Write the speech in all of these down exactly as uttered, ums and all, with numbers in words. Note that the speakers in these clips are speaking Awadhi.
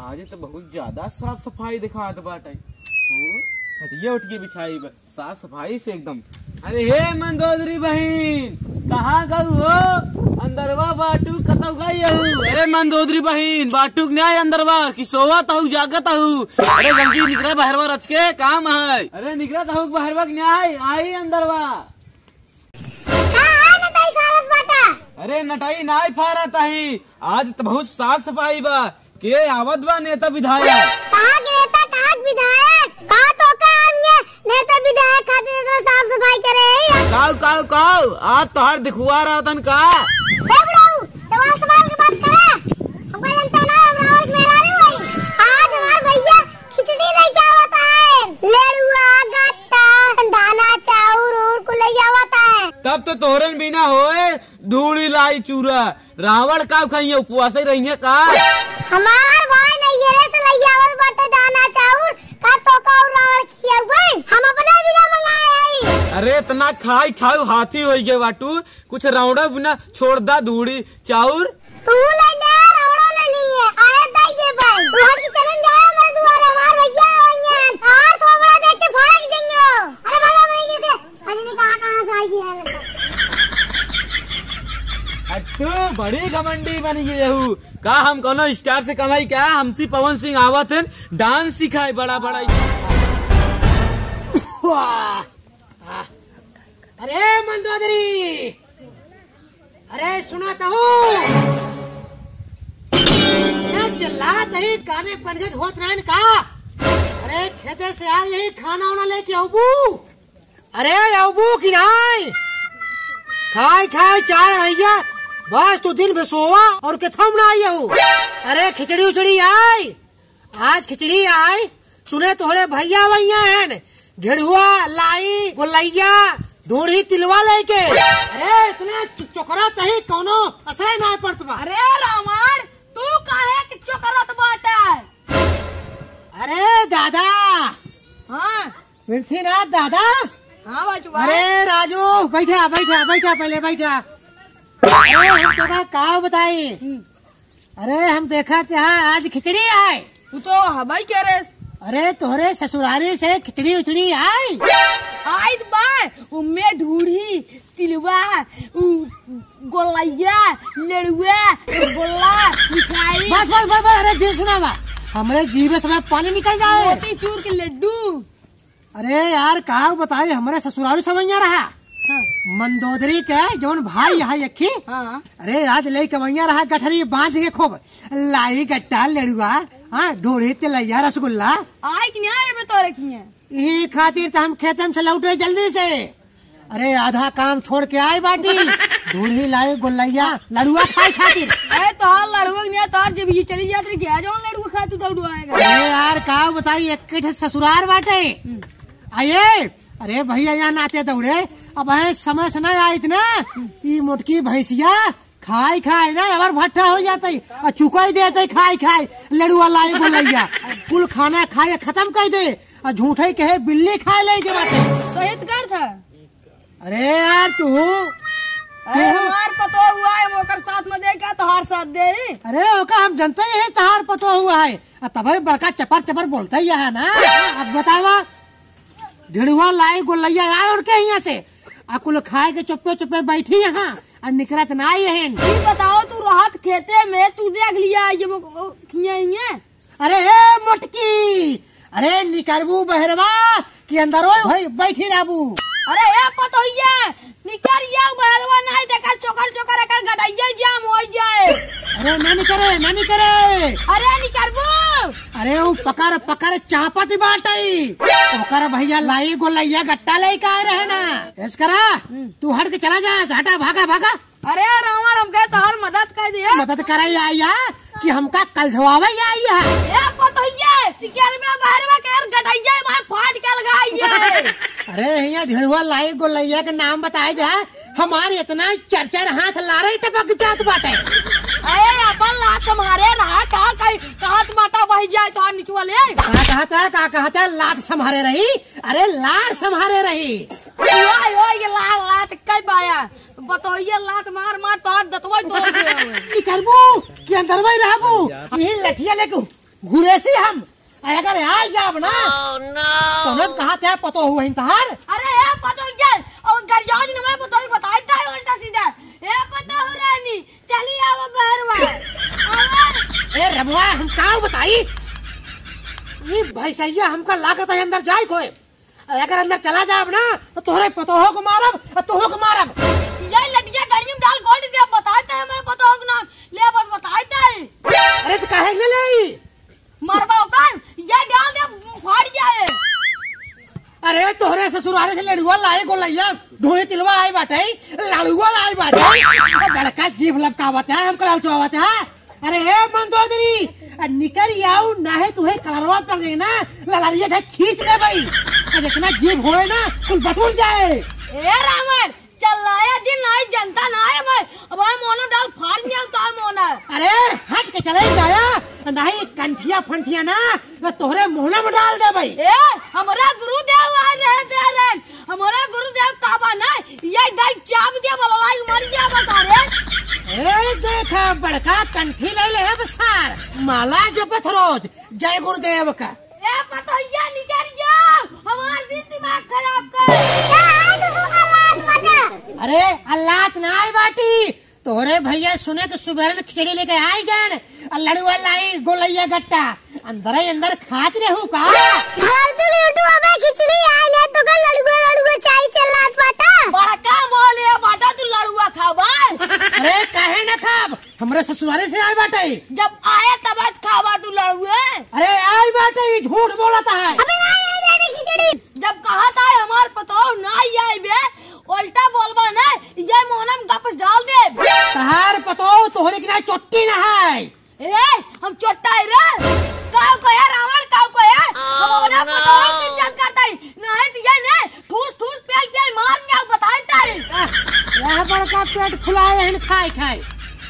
आज तो बहुत ज्यादा साफ सफाई दिखात बाटे। ओ, खटिया उठिया बिछाई बा, साफ सफाई से एकदम। अरे हे मंदोदरी बहिन, कहाँ गऊ हो? अंदरवा बाटू कतौ गई हऊ? अरे मंदोदरी बहिन, बाटू के न्याय अंदरवा कि सोवत हऊ, जागत हऊ? अरे जल्दी निकरा बहरवा, रच के काम है। अरे निकरा तहू बहरवा के न्याय, आई अंदरवा। का है नटाई फारत बाटा? अरे नटाई नाई फारत ही, आज त बहुत साफ सफाई बा। के आवत बा नेता विधायक? कहाँ के नेता, कहाँ के विधायक? का तो का हमने नेता विधायक खातिर इतना साफ सफाई करे ही? काऊ, काऊ, काऊ, आज तोहार दिखुआ रहा तन का? हे बुढ़ऊ, जवान सवाल के बात करे। हमका जनता ना, हम रावण के मेहरारू हई। आज हमार भैया खिचड़ी लेके आवत है, लेड़ुआ, गट्टा, दाना, चाउर, उर कुल लेके आवत है। तब तो तोहरन बिना होए, धूड़ी लाई चूरा। रावण का खाइए, उपवास ही रहिए का? हमार भाई नैहरे से लेके आवत बाटे दाना, चाउर, का तो का और रावण खियाउबे? हम अपने बिना मंगाए हई। अरे इतना खाई खाऊ हाथी होई गए बाटू, कुछ रावण बिना छोड़ दा धूड़ी चाउर। तू ले ले, रौड़ो ले लिए, आए दाई दे भाई। तू हट के चलन जाए हमारे दुआरे, हमार भैया आएंगे। और थोबड़ा देख के भाग जाएंगे। अरे भागो भाई से। अरे ने कहाँ, कहाँ से आई है? अब तू बड़ी घमंडी बन गई हूँ। का हम कोनो स्टार से कमाई क्या? हमसे पवन सिंह आवत है, डांस सिखाए बड़ा बड़ा। वाह! अरे मंदोदरी, अरे सुना तहू, इतना चिल्लात ही, काने पनघट होत रहन का? अरे खेते से आ, यही खाना वाना लेके आऊबू। अरे आऊबू कि नाई? खाई खाई चार अढ़ैया, बस तू दिन भर सोवा और केथम ना आई हूँ। अरे खिचड़ी उचड़ी आई, आज खिचड़ी आई, सुने तोहरे भैया वैया हैं, ढेढ़ुआ, लाई, गोलैया, ढूढ़ी तिलवा लेके। अरे इतना चो-, चोकरा तही कौनो असर ना पड़त बा। अरे रावण, तू काहे के चोकरत बाटे? अरे दादा। हाँ। पृथ्वीनाथ दादा। हाँ बाजू भाई। अरे राजू, बैठा, बैठा, बैठा, पहले बैठा। अरे हम तोका का बताई? हम्म। अरे हम देखा थे, हाँ, आज खिचड़ी आए। तू तो हवाई कह रहे। अरे तोहरे ससुरारी से खिचड़ी उचड़ी आई? आई तो बा, उम्मे ढूढ़ी, तिलवा, उ, गोलैया, लेड़ुआ, गोला, मिठाई। बस, बस, बस, बस, अरे जी सुना बा, हमरे जीभ से पानी निकल जाए। मोतीचूर के लड्डू। अरे यार, का बताई, हमरे ससुरारू समैया रहा। हाँ। मंदोदरी के जौन भाई यहाँ यखी। हाँ। अरे आज ले कमैया रहा गठरी बांध के खूब लाई गट्टा लेड़ुआ, हाँ, ढूढ़ी तिलैया रसगुल्ला। आई कि नहीं आए बे तोरे किए? यही खातिर तो हम खेतम से लौटे जल्दी से। अरे आधा काम छोड़ के आए बाटी। ढूढ़ी लाई गोलैया लड़ुआ खाए खातिर। अरे तोहार लड़ुआ के नहीं, तोहार जब ये चली जात रही, गया जौन लड़ुआ खा तू दौड़ू आएगा। अरे यार, का बताई, एक ठे ससुरार बाटे। हम्म। आइए, अरे भैया, यहाँ नाते दौड़े, अब है समय से ना आई इतना, ई मोटकी भैंसिया खाई खाई ना अबर भट्ठा हो जाते, और चुकाई देते खाई खाई, लड़ुआ लाई गोलैया, कुल खाना खाए खत्म कर दे, और झूठे कहे बिल्ली खाए ले के बाटे। सहित कर था। अरे यार, तू अरे तू हमार पतो हुआ है, ओकर साथ में दे का तोहार साथ दे। अरे ओका हम जनते ही है, तोहार पतो हुआ है, आ तबे बड़का चपर चपर बोलता ही है ना। अब बतावा, ढेड़ुआ लाई गोलैया आए उनके हियाँ से, आ कुल खाए के चुप्पे चुप्पे बैठी यहाँ, आ निकरत ना आई है। ई बताओ, तू रहत खेते में, तू देख लिया ये वो, वो खिया ही है। अरे ए मोटकी, अरे निकरबू बहरवा कि अंदर ओए भाई बैठी रहबू। अरे ए पतोहिया, निकर या बहरवा, नहीं देखा चोकर चोकर एकर गडैया जाम हो जाए। अरे ना निकरे, ना निकरे। अरे निकरबू। अरे उ पकड़ पकड़ चापत बाटई। ओकर भैया लाई गोलैया गट्टा लेके आए रहे ना। ऐस करा, हम्म। तू हट के चला जा, हटा, भागा, भागा। अरे रावण, हमके तोहर मदद कर दिए। मदद करे आई है कि हमका कलझवावे आई है? ए पतोहिया, तिकेर में बहरवा के यार गडैया भाई फाट के लगाई है। अरे हिया ढेड़ुआ लाई गोलैया के नाम बताए दे, हमार इतना चार चार हाथ लारे टपक जात बाटे। अरे अपन लात सम्हारे रहा, का कही, कहत माता वही जाए तो निचुआ ले। का कहत है, का कहत है, लात सम्हारे रही? अरे लार सम्हारे रही। ओए, ओए, ये लार, लात कई बाया। बतौइया लात मार मार तोर दतवा तोड़ दे। निकरबू कि अंदरवा ही रहबू? यही लठिया लेके घुरेसी हम। अरे अगर आ जाब ना, तो हम कहा थे पतो हुआ ही तहार। अरे ए पतो क्या? और गरियाज ने मैं पतो ही बताई था उल्टा सीधा। ए पतो हो रानी, चली आवा बहरवा। आवा। ए रमवा, हम का बताई? ये भैंसैया हमका लागत है अंदर जाए कोई। अगर अंदर चला जाब ना, तो तोहरे पतोहो को मारब और तोहो को मारब। ये लटिया गर्मी में डाल गोड़ दे, बताते हैं मेरे पतोहो को नाम। ले बस बताते हैं। अरे तो काहे ले ले? मरबा उतार, ये डाल दे, फाड़ गया है। अरे तोहरे ससुरारे से लड़ुआ लाए गोलैया, ढोए तिलवा आए बाटे, लड़ुआ लाए बाटे। बड़का जीभ लपकावत है, हमको लालचवावत है। अरे ए मंदोदरी, आ निकर आऊ, नाहे तुहे कलरवा पर गई ना, ललरिया ढक खींच ले भाई। आ जितना जीभ होए ना, कुल बटुर जाए। ए रावण, चल लाया जी, नाई जनता ना है मैं। अब आई मोना डाल फाड़ दिया उतार मोना। अरे हट के चले जाया, नहीं कंठिया फंठिया ना, ना तोहरे मोहना में डाल दे भाई। ए, हमरा गुरुदेव आ रहे दे रहे, हमरा गुरुदेव काबा ना, ये दाई चाप दिया बलवाई मर गया बस रे। ए देखा बड़का कंठी ले ले है बसार, माला जपत रोज, जय गुरुदेव का। ए पतोहिया निकल गया, हमार दिन दिमाग खराब कर। अरे अल्लाह ना आई बाटी, तोहरे भैया सुने के सुबेरे खिचड़ी लेके आई गए, आ लड़ुआ लाई गोलैया गट्टा, अंदर ही अंदर खात रहू का? फालतू बेटू, अबे खिचड़ी आई ना तो का लड़ुआ लड़ुआ चाय चल रहा बाटा। बड़का बोले बाटा तू लड़ुआ खाबा। अरे काहे ना खाब, हमरे ससुरारे से आए बाटे। जब आए तब आज खाबा तू लड़ुआ। अरे आई बाटे, ये झूठ बोलता है। अबे नहीं आई बेटे खिचड़ी। जब कहा था हमार पतोह ना आई बे, उल्टा बोलबा ना, ये मोहनम वापस डाल दे। तहार पतोह तोहरे की ना चोट्टी ना है। ए, हम चोट्टा है रे। काऊ को है रावण, काऊ को है? हम अपना पतोह की इज्जत करता है। नहीं तो ये ने ठूस ठूस पेल पेल मार के बताता है। यह बड़का पेट फुलाए हैं खाए खाए।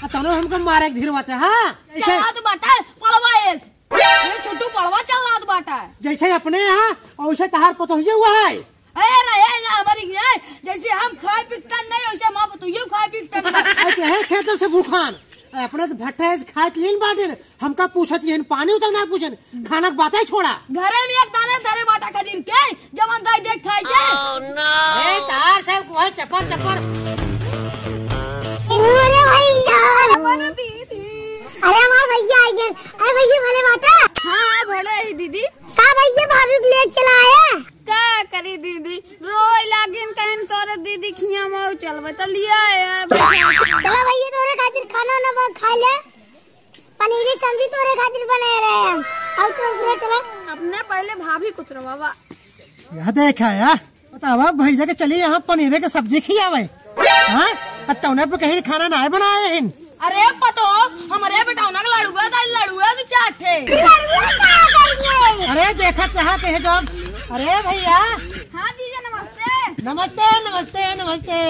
आ तनो हमको मारे के धीरवा ते, हाँ? ऐसे चलात बाटा पड़वा एस। ये छोटू पड़वा चलात बाटा। जैसे अपने यहाँ, वैसे तहार पतोहिया हुआ है। अरे रहे ना हमारी है, जैसे हम खाए पिकतन नहीं, वैसे माँ पतोहिया खाए पिकतन नहीं। अरे के है खेतन से भूखान। अरे अपने तो भट्टे से खाए के लीन बाटे, हमका पूछत ये पानी तक ना पूछन, खाना के बातें छोड़ा। घरे में एक दाना धरे बाटा खजूर के, जवन गाय देख खाए के। ए, तार सब को है चपर चपर। अरे भैया। अरे हमार भैया आ गए। अरे भैया भले बाटा। हाँ, हाँ, भले ही दीदी। का भैया भाभी को ले चला आया? का करी दीदी, रोए लागिन कहन तोरे दीदी खिया मऊ चलबे तो लिया आया। चला भैया तोरे खातिर खाना ना बन खा ले। पनीरी सब्जी तोरे खातिर बनाए रहे हम। और तू दूसरा चला। अपने पहले भाभी को चलवावा। यह देखा यार, बतावा भैया के चली यहाँ पनीरे के सब्जी खियावे। हाँ? आ तौने पे कहीं खाना ना बनाए हिन। अरे पतो, हमरे बेटौना के लड़ुआ दा, लड़ुआ दू चार ठे। लड़ुआ का करिए? अरे देखत यहाँ कहे जौन। अरे भैया। हाँ जीजा नमस्ते। नमस्ते, नमस्ते, नमस्ते।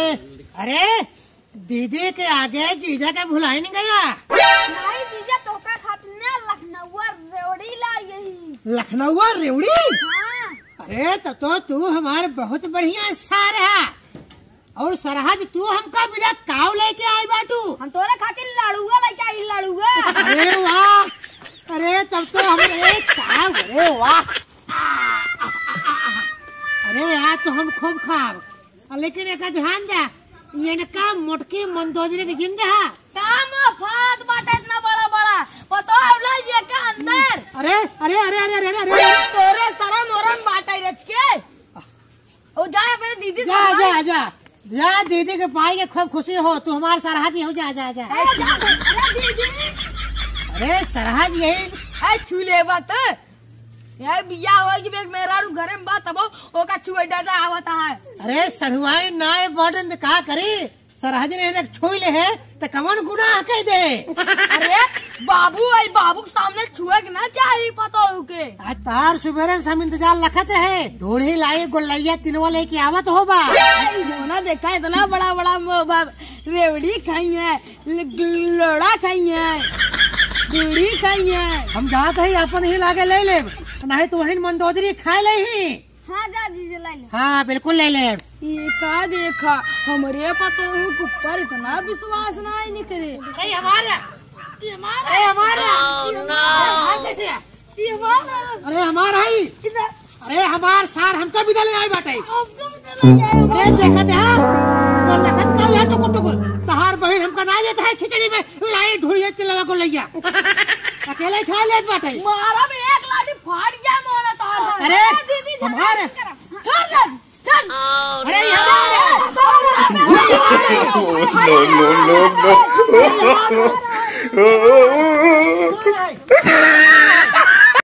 अरे दीदी के आगे जीजा के भुलाई नहीं गया। नहीं जीजा, तोका खातिर ना लखनऊआ रेवड़ी लाई ही। लखनऊआ रेवड़ी? हाँ। अरे तब तो तू हमार बहुत बढ़िया सार है। और सरहज तू हमका बिना काव लेके आई बाटू? हम तोरे खातिर लड़ुआ लेके आई, लड़ुआ। अरे वाह, अरे तब तो हम एक काव, अरे वाह। अरे आज तो हम खूब खाब। आ, लेकिन एका ध्यान दे, इनका मोटकी मंदोदरी के जिंद है। काम फात बाटे इतना बड़ा बड़ा, पतो होला ये का अंदर। अरे, अरे, अरे। तोरे शरम ओरम बाटे रच के। ओ जा अपने दीदी से जा, जा, जा। जा दीदी के पाई के खूब खुशी हो, तू हमार सरहज हो, जा, जा, जा। ए, जा, अरे दीदी। अरे सरहज यही। ए, छू ले बात। ए, बिया होई कि बेग मेहरारू घरे में बा, तबो ओका छुए डरा आवत है। अरे, सढ़ुआई नाय बटन त का करी? सरहज ने एक छुई ले है, त कवन गुनाह कह दे? अरे, बाबू, आई बाबू के सामने छुए के ना चाही पतोहू के। आ तार सुबेरे से हम इंतजार लखत है। ढोढ़ी लाई गोलैया तिलवा लेके आवत हो बा। ए, मोना देखा, इतना बड़ा बड़ा मो-, बा-, रेवड़ी खाई है। ल-, लोड़ा खाई है, बीड़ी खाई है। हम जात ही अपन ही लागे ले लेब, नहीं तो वही मंदोदरी खाए ले ही। हाँ, जा जीजा, ले ले। हाँ, बिल्कुल ले लेब। ये का देखा, हमरे पतोहू के ऊपर इतना विश्वास ना ही नहीं करे। अरे हमारा, ये हमारा, अरे हमारा, ये हमारा। हमारा कैसे है? ये हमारा। अरे हमार है। इधर। अरे हमार सार हमका भी दले आई बाटे। हमका भी दले आई। अरे देखा दे, हाँ? बोल रहा था, का यहाँ टुकुर टुकुर? तहार बहिन हमका ना देत है खिचड़ी में, लाई ढूंढिए तिलवा को लैया। अकेले खा लेत बाटे। मारा भी एक लाठी फाट गया मोरा तोर। अरे, दीदी, झगड़ा हमारे मत करा। छोड़ दे, छोड़। अरे, ये हमारे। No, no, no, no।